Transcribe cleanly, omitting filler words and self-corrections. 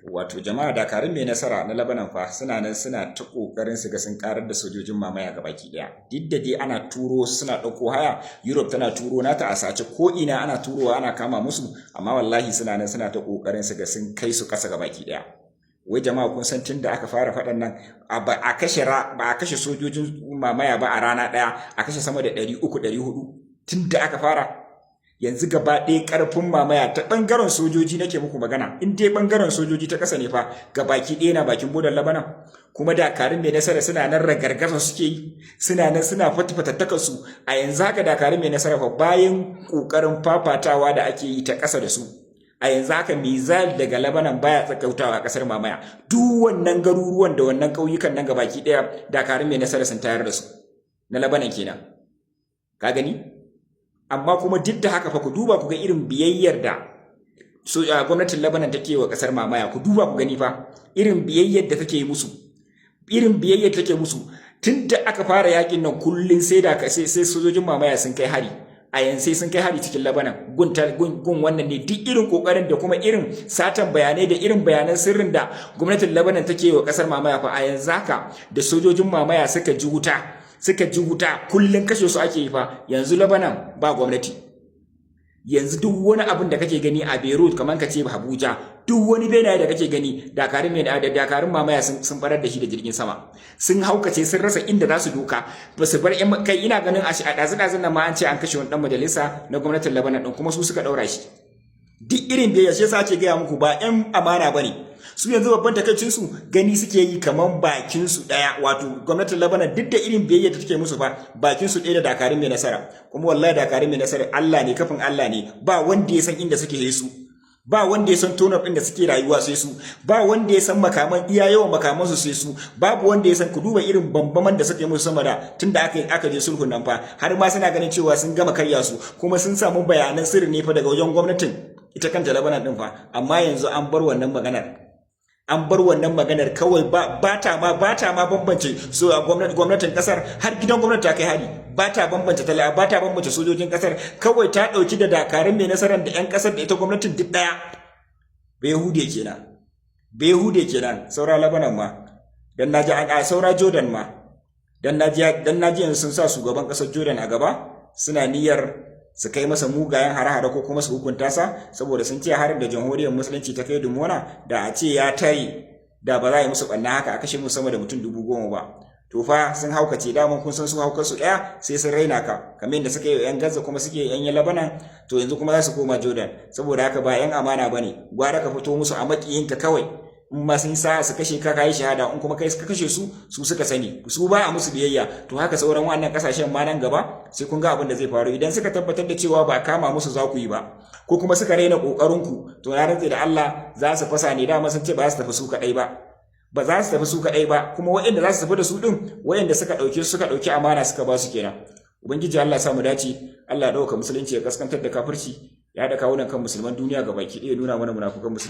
Wato jama'a, dakarun mai nasara na Lebanon fa suna nan suna ta kokarin su ga sun karar da sojojin mamaya ga baki daya. Duk da dai ana turo, suna ɗauko haya, Europe tana turo nata a sace, ko ina ana turowa ana kama musu, amma wallahi suna nan suna ta kokarin su ga sun kai su kasa ga baki daya. Wai jama'a, kun san tun da aka fara faɗan nan ba a kashe sojojin mamaya ba a rana ɗaya a kashe sama da 300, 400 tun da aka fara. Yanzu gaba ɗaya ƙarfin mamaya ta ɓangaren sojoji nake muku magana, in dai ɓangaren sojoji ta ƙasa ne fa, gabaki ɗaya na bakin bodar Labanan. Kuma dakarun mai nasara suna nan ragargaza suke yi, suna nan suna fatattakan su. A yanzu haka dakarun mai nasara fa, bayan ƙoƙarin fafatawa da ake yi ta ƙasa da su, a yanzu haka missile daga Labanan baya tsakautawa a ƙasar mamaya. Duk wannan garuruwan da wannan ƙauyukan nan gabaki ɗaya, dakarun mai nasara sun tayar da su, na Labanan kenan, ka gani. Amma kuma duk da haka fa, ku duba ku ga irin biyayyar da so gwamnatin Lebanon take wa kasar mamaya. Ku duba ku gani fa irin biyayyar da take musu, irin biyayyar da take musu. Tun da aka fara yakin nan, kullun sai da sai sai sojojin mamaya sun kai hari. A yanzu sai sun kai hari cikin Lebanon gun gun wannan ne. Duk irin kokarin da kuma irin satan bayanai da irin bayanan sirrin da gwamnatin Lebanon take wa kasar mamaya fa, a yanzu haka da sojojin mamaya suka ji wuta, suka ji wuta, kullun kashe su ake yi fa. Yanzu Lebanon ba gwamnati. Yanzu duk wani abin da kake gani a Beirut, kamar ka ce Abuja, duk wani benaye da kake gani, dakarun mai da dakarun mamaya sun barar da shi da jirgin sama. Sun haukace, sun rasa inda za su doka, ba su bar kai. Ina ganin a ɗazu ɗazun nan ma an ce an kashe wani ɗan majalisa na gwamnatin Lebanon ɗin, kuma su suka ɗaura shi. Duk irin biyayya, shi yasa ake gaya muku ba 'yan amana ba ne su. Yanzu babban takaicin su, gani suke yi kaman bakin su daya, wato gwamnatin Lebanon, duk da irin biyayya da take musu fa, bakin su ɗaya da dakarun mai nasara. Kuma wallahi dakarun mai nasara, Allah ne kafin Allah ne, ba wanda ya san inda suke su, ba wanda ya san tonop ɗin da suke rayuwa sai su, ba wanda ya san makaman, iya yawan makaman su sai su, babu wanda ya san. Ku duba irin bambaman da suka yi musu sama da tunda aka je sulhun nan fa, har ma suna ganin cewa sun gama karya su, kuma sun samu bayanan sirri ne fa daga wajen gwamnatin ita kanta Lebanon din fa. Amma yanzu an bar wannan maganar, an bar wannan maganar kawai, ba ta ma bambance so gwamnatin kasar. Har gidan gwamnati ta kai hari. Ba ta bambance tala, ba ta bambance sojojin kasar. Kawai ta dauki da dakarun mai nasarar da yan kasar da ita gwamnatin duk daya. Behude kenan, Behude kenan. Saura Lebanon ma, dan naji a saura Jordan ma, dan naji yanzu sun sa shugaban kasar Jordan a gaba, suna niyyar su kai masa mugayen hare-hare ko kuma su hukunta sa, saboda sun ce harin da Jamhuriyar Musulunci ta kai Dimona, da a ce ya tare, da ba za a yi musu ɓanna haka a kashe musu sama da mutum 10,000 ba. To fa sun haukace. Daman kun san su haukar su ɗaya, sai sun raina ka, kamar yadda suka yi yan Gaza kuma suke yan Lebanon. To yanzu kuma za su koma Jordan. Saboda haka ba yan amana bane. Gwara ka fito musu a makiyinka kawai. In ma sun sa su kashe ka, kayi shahada. In kuma kai suka kashe su, su suka sani. Su ba a musu biyayya. To haka sauran wannan kasashen ma, nan gaba sai kun ga abin da zai faru idan suka tabbatar da cewa ba kama musu za ku yi ba, ko kuma suka raina kokarin ku. To na rantse da Allah za su fasa ne. Dama sun ce ba za su tafi su kadai ba, ba za su tafi su kadai ba. Kuma waɗanda za su tafi da su din, waɗanda suka dauke suka dauki amana suka ba su kenan. Ubangiji Allah ya sa mu dace. Allah ya dauka musulunci, ya kaskantar da kafirci, ya haɗa kawunan kan musulman duniya gabaki ɗaya, nuna mana munafukan musulmi.